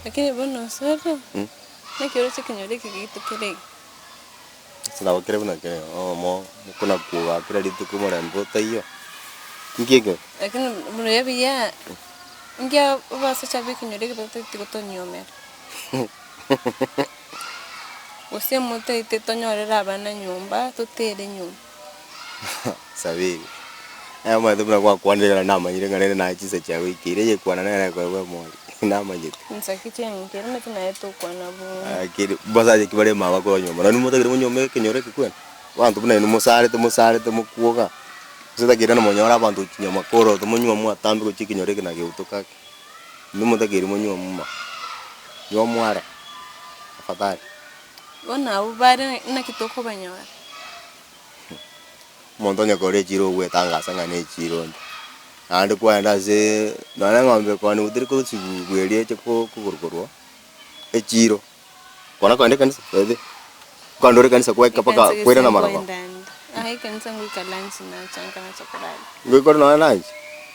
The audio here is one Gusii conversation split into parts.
Lakini bono osoro, naki oroche ekenyoro eke giaito kere iga? Ase nabo kere buna kere, omo mokona kwoga kera rituko omorembe otaiyo, inki ekio? Lakini buya buya, inki abasacha ba ekenyoro eke batagete gotonyuomera? Gose motaete tonyorere abana nyomba, totere nyomba. Sabiri, aye omanyete buna gwakwanire ekero namanyire ng'a rende naye chinsa chiagoikeire, eyekwana nere ekoegwa emori, namanyete. Chinsa ki chiang'ikeire naki naye tokwana bono. Lakini basacha ki bare mama korwa nyomba, nonye motagete monyuome ekenyoro eke kwene, abanto buna inwe mosarete mosarete mokwoga, gose takeire namonyore abanto gochia nyuma koroto monyuomwe atambe gochia ekenyoro eke nageutoka ake. Inwe motakeire monyuomwe ma, nyuomwa are, afadhali. Bono abwo bare naki tokobanyora? Omonto onye kore echiro ogwetangasa ng'a nechiro onde, naende kwaenda aseee nonya eng'ombe ekooniwa teri kosibwa eria eche ko kogoro korwa echiro, kwana kogenda ekanisa by the way, kogenda ore ekanisa kwaika mpaka Ekanisa kwairana gese marogoba. nkoenda ande, aye ekanisa ngoika lunch nacha nkanacha korara. Ngoika ore nonya lunch,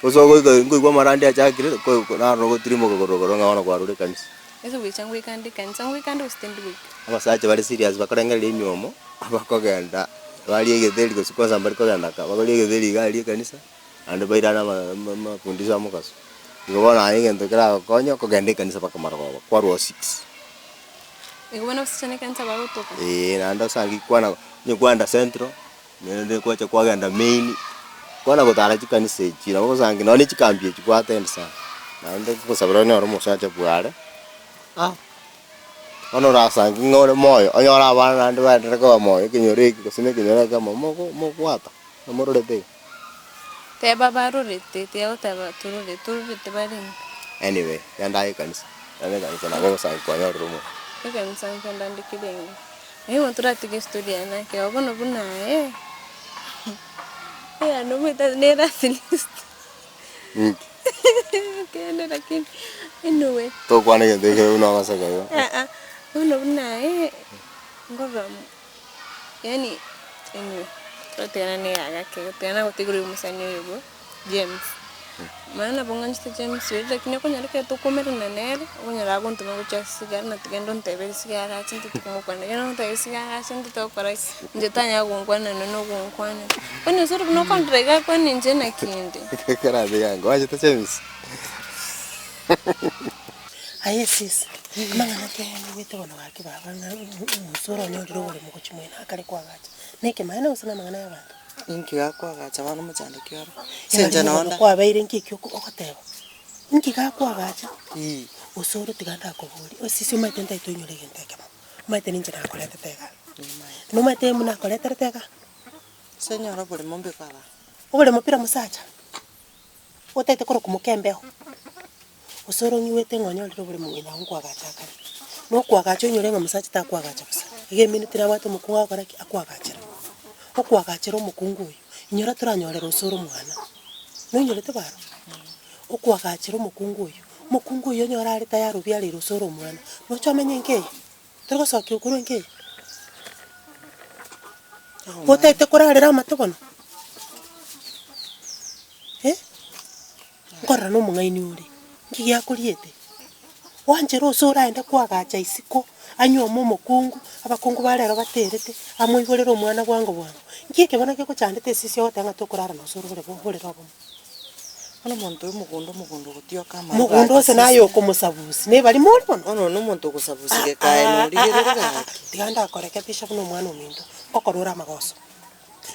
gose ogoika nkoigwa amarandia achakire ko naro ogotirimboka korwa igoro ng'a bono kwarure ekanisa. Ase goicha ngoika nde ekanisa, ngoika nde gose tindi goika. Abasacha bare serious bakorengereria enywomo, abakogenda barie egetheri gose kwanza mbari kogenda ka, bakoria egetheri iga aria ekanisa, naende bairane ama- ama- amafundisho a mogaso. Igo bono aye egento keragokonye okogenda ekanisa mpaka marogoba, kwarwao six. Igo bono abasacha na ekanisa bagotoka. Eeh naende osange kwana onye kwagenda central, naende kwacha kwagenda main, kwana gotara chikanisa echi nabo ogosangi nonye chikambi echi kwa attend sana. Naende nkogosabera onyore omosacha bware, ah, bono orasangi ng'a ore moyo, onyore abana naende baenderere koba moyo ekenyoro eke gose na ekenyoro ekemo mogo mogwata, namororete iga. Teba barorete, tiagoteba tororete, tororete barenge. Anyway, genda aye ekanisa, genda ekanisa nabo ogosangi kwanyorire omonto. Ekanisa nkenda nde kerenge. Nigo toratige estory yaye naki oo bono buna aye, yaani omanyete nere at least kende lakini anyway. Tokwana egento ekere buna ogoseka igo. Aa, bono buna aye, nkorora mo yaani anyway, toratigana na eyaye ake igo, tiga nagotegerwa omosani oyo bo. James. Mani nabo ng'anchete James oria lakini okonyora ekero tokoumerana nere, okonyora agontoma gochia ase sigara na tiga ende ontebere sigara ache intwe tokomokwana, ekero nagotebia sigara ache intwe togokora ki, inche tanyara gonkwana nonye na ogonkwanera. Bono ase ore buna okondora iga akwane inche naki inde. Ekero atiga ngwanchete James. Aye sis, amang'ana ki aya nyigwete bono gaki baba ng'a omosore onyorire oboremo gochia moino akare koagacha, nekemaene gose namang'ana ya abanto? Inki gakoagacha bono omochandeki oro? Ase inche Bono nonda. kwabeire inki ekio ogoteba? Inki gakoagacha? Ii. Gose ore tiga ndakoborie, osisi omanyete ntaete oinyore egento ekemo, omanyete ninche nakoretete igaa. Nimaete. Nomanyete buna nakoreterete igaa? Ase nyore oboremo mbe baba. Oboremo pira mosacha, otaete korokwa mokembeo, gose ore ong'iwete ng'a onyorire oboremo ng'ina oo nkoagacha akare. Nokoagacha oinyore ng'a mosacha takoagacha bosa, iga eminiti nabwate omokungu agokora ki? Akoagachera. Okoagachera omokungu oyo, inyora toranyorera ase ore omwana, noinyorete baro? Okoagachera omokungu oyo, omokungu oyo onyore are tayari obiareire ase ore omwana, noche omenye enka eye? Tori gosokia okorwa enka eye? Otaete korarera amato bono? Eh, nkorora na omong'aini ore, nki giakoriete? Gwanchere ase oraende koagacha isiko, anyuome omokungu, abakungu ba rero baterete, amoiborere omwana bwango bwango. Nki eke bono kegochandete esisi ogoteba ng'a tokorara nonsi ore borere oborere obomo. Bono omonto oyo omogondo omogondo ogotioka amaru Mogondo gaki ose naye sisi. okomosabusi, nebarimo ore bono? Bono one omonto ogosabusi gekae norigereri gaki. Tiga ndakorekebisha buna omwana ominto, ngokora ore amagoso.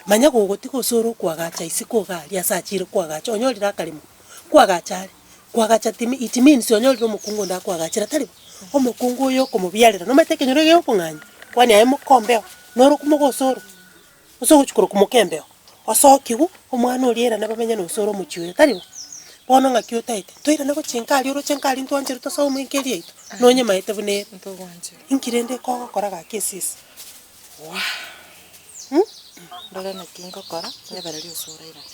Manya gogotiga ase ore okoagacha isiko iga aria ase achire koagacha, onyorire akaremo, koagacha are, koagacha timi it means onyorire omokungu onde akoagachera tari bo? Omokungu oyo okomobiarera nomanyete ekenyoro gegokong'anya, kwani aye mokombeo, noro mogosa oro, ase ogochia korokwa mokembeo, osokigwe, omwana oria airane bamenye na ase ore omochie oyo, tari bo? Bono ng'aki otaete, toirane gochia nka aria oroche nka aria ntwancherwe tosoe omoika eria yaito, nonyemaete buna ere. Inki rende kogokora gaki esisi? Ndore naki ngokora, nyebererie ase orairane.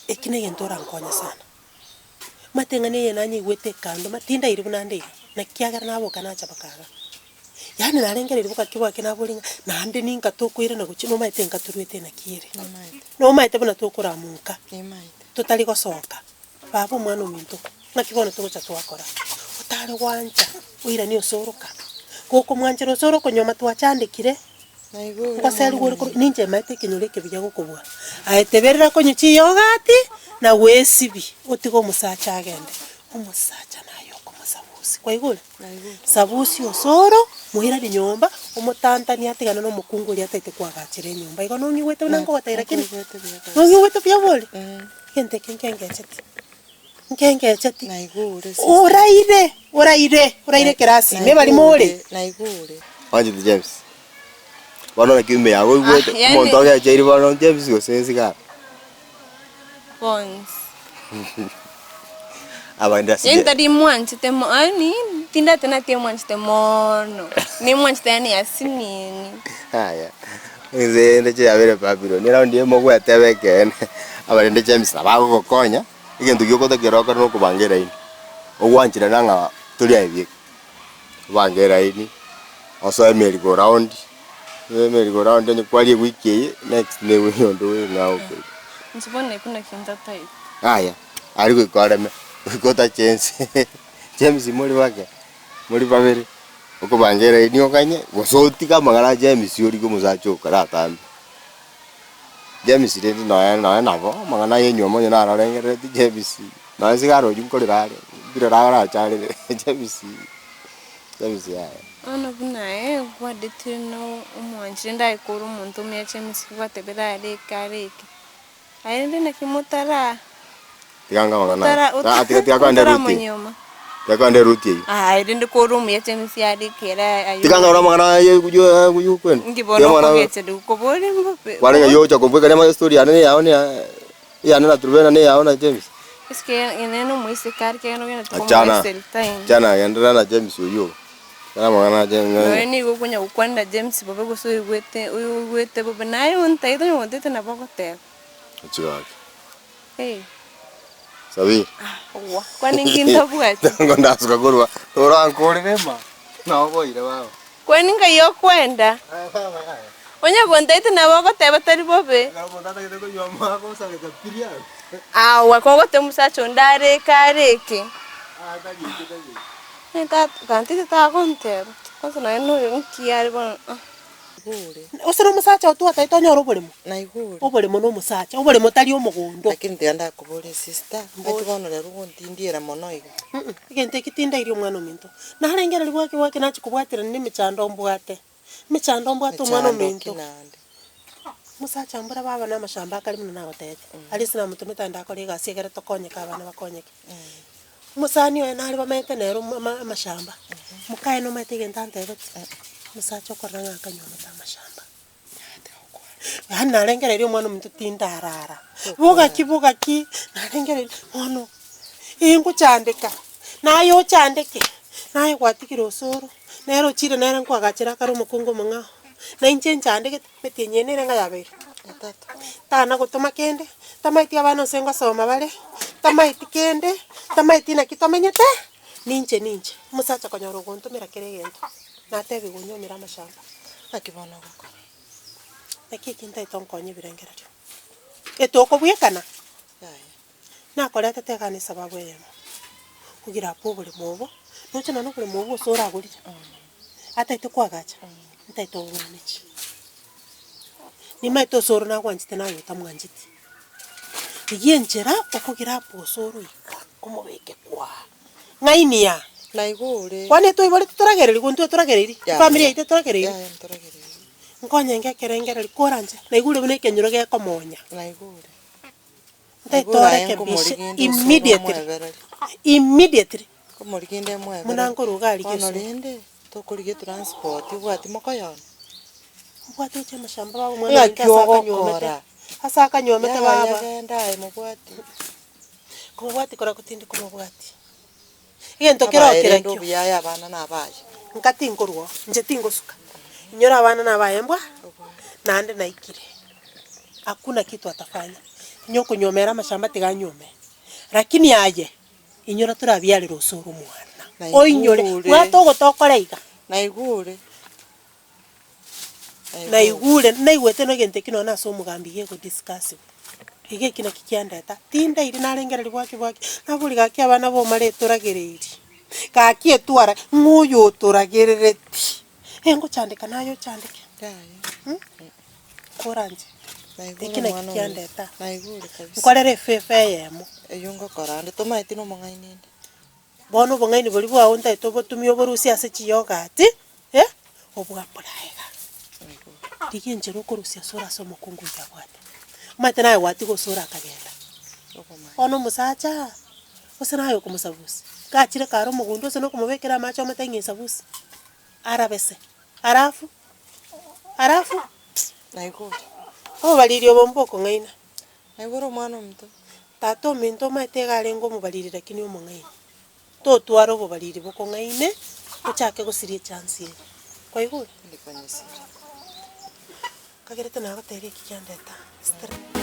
Eki negento orankonye sana. Omanyete ng'a neye nanyeigwete ekando, ma tindairi buna nde iga, naki kiagera naboka nacha mpaka igaa. Yaani narengereiri bogaki bwake naboria ng'a naende ninka tokoirana gochia nomanyete nka toruete naki ere. Nimaete. Nomanyete buna tokorama nka, Nimaete. totari gosoka, baba omwana ominto, ng'aki bono togocha twakora, otare gwancha. Oiranie osoroka. Gokomwanchera osoro okonyuoma twachandekire, ngoserigwe ore korwa ninche maete ekenyoro eke buya gokobua. Aye teberera konywa chiyogati na gwesibia, otige omosacha agende. Omosacha naye okomosabusia, kwaigure? Sabusia osoro, moiranie nyomba, omotantanie atigane na omokungu oria ataete koagachera enyomba. Igo nong'igwete buna nkogotebia lakini nong'igwete buya bori? Egento eke nkengecheti. Nkengecheti. Oraire, oraire, oraire ekerasi ime barimo ore. Wanchete James. Bono naki ime yago oigwete, Ah, yaani- omonto ogecheiri bono James gose esigara. Bonsi. Abande ase Yaani tari mwanchete mo yaani tindate nati mwanchete moono, nimwanchete yaani asinini. Aya, inse ende chiabere Babylon, eraundi eyemo gweteba ekeene, abarende James nabo agogokonya, egento giokotakera okore na okobanga eraini, ogwancherana ng'a tori aye bieka, obange eraini, osoe merry go round, osoe merry go round onye kwaria ewiki eye, next na ewiki onde ng'ao okoira. Inche bono ekio nakio ntataete. Aya, aria goika oreme, goika otache ense, James more bake, more babere, okobanga eraini oganye, gose otige amang'ana a James orige omosacha okore atambe. James rende nonya nonya nabo, amang'ana aya enyiomo onye narorengerereti James, nonya sigara oywo nkorera are, mbirore aracharere James, James yaya. Bono buna aye kwadetire na omwanchi rende aye kore omonto omuya James gwatebire areke areke, aye rende naki motara. Tiga nkamang'ana aya. Ah, tiga tiga kwande ruti. Otaramonyuoma. Tiga kwande ruti eyio. Aye rende kore omuya James arikere aye. Tiga nkore amang'ana aya yu yu kwenu. Inki bono okogecheria kobori mbobe. Kware ng'a yocha kombwekania ama story yane ne yao ne ya eyane na Truvena ne yao na James. Esike ere no omoiseke are kegena ogende Achana. komoeseri time. Achana genderera na James oyio. Achana amang'ana a James. Nonya nigo okonya gokwanera James bobe gose oigwete oigwete bobe naye ontaete onye gontete nabo ogoteba. Ochigake. Hey. Sabiri. Ogwa. Kwani inki ntabwati? Tango ndasuka korwa orankorere ma naoboire baba. Kwani ngai okwenda? Onye gontaete nabo ogoteba tari bobe. Ekero omonto atagete konywa omwaka osareka piri abwo. Awa kogote omosacha onde areke areke. Gantete tagonteba. Kwanza nonya noyo nki are bono ah. Gose nomosacha oo twataete onyore oboremo? Naigure. Oboremo nomosacha, oboremo tari omogondo. Lakini tiga ndakoborie sister, naki bono rero ogontindiera mono iga? Mh, egento eke tindairie omwana ominto. Narengereria bwake bwake nachia kobwaterana na emechando mbwate, emechando mbwate omwana Mechando ominto. ki naende? Omosacha mbora baba na amashamba akare buna nagotebetie, aria ase namotomete aende akore egasi egere tokonyeke abana bakonyeke. Omosani oye nare bamaete nere amashamba, mokaye nomanyete egento antebetie, omosacha okorora ng'a akanyuomete amashamba. Yaani narengereria omwana ominto tindarara, bogaki bogaki, narengereria bono ingochandeka, naye ochandeke, naye gwatigire osoro, nere ochire nere nkoagachere akare omokungu omong'ao, na inche nchandegete, emetienyi eye nere ng'a yabeire. Tana gotoma kende, tamaeti abana ase ngosoma bare, tamaeti kende, tamaeti naki tomenyete, ninche ninche. Omosacha konyora ogontomera kera egento, natebiwa onyomere amashamba. Naki bono ogokora? Naki eki ntaete onkonye ebirengererio. Etokobwekana, Yaya. nakoretete iga ne esababu eyemo, ogira abwo oboremo obo, noche nonye oboremo obwo ase oragorire, ataete koagacha, ntaete obong'ane chi. Nimaete osoro nagwanchete naye otamwancheti. Rigia enchera okogira abwo osoro iga, omobeke kwaa. Ng'aini yaa. Naigure. Kwane toiboreti toragereria gonto toragereiri, Yaya. efamiri yaito toragereiri. Yaya ntoragereiri. Nkonye ngekerengereri koranche, naigure buna ekenyoro gekomonya. Naigure. Ntaete Naigure aye orekebishe nkomoriginde osoro immediately, omoebereri. immediately. Nkomoriginde Buna moebereri. nkoruga aria Bono gesuri. rende, tokorigia etransport obwati mokoyona. Mbwate oche amashamba baba omwana Ng'aki ominto ase akanywomete, ogokora? ase akanywomete Yaya baba. genda aye mobwati. Komobwati kora gotindi komobwati. Egento kero Abaye kera rende ekio. obuya aye abana na abaye. Nka tinkorwa oo, inche tingosuka. Inyore abana na abaye mbwa, naende naikire. Hakuna kitu atafanya. Onye okonywomera amashamba tiga anywome. Lakini aye, Inyora torabiarere osoro omwana. Oinyore, Naigure. bwata ogotokora iga. Naigure. Naigure, naigwete na egento ekio nonya ase omogambi gegodiscussiwa. Iga eki naki kiandeta, tindairi narengereria bwaki bwaki, nabori gaki abana bomare toragereiri. Gaki etwara, ng'a oyo otoragerereti, engochandeka naye ochandeke. Yaya. Koranche, Naigure eki naki omwana ominto. kiandeta. Naigure kabisa. Nkorere efavor eyemo. Eywo ngokora ande, tomaeti na omong'aini inde. Bono obong'aini boria bwao ntaete obotumie oborusie ase chiyogati, eh, obwapore aiga. Rigia enchera okorusia ase ore ase omokungu oyio abwate. Omanyete naye gwatiga ase ore akagenda. Bono omosacha, gose naye okomosabusia, gachire kare omogundo ase nokomobekera amache omotebie ng'a esabusie, arabese, alafu, alafu Naigure. Obobariri obo mbokong'aina. Naigure omwana ominto. Tata ominto omanyete iga arenge omobariri lakini omong'aini. Totwara obobariri bokong'aine, ochake gosiria echance eye. Kwaigure? Ndikonyesira. Kagerete nagotebia eki kiandeta stress.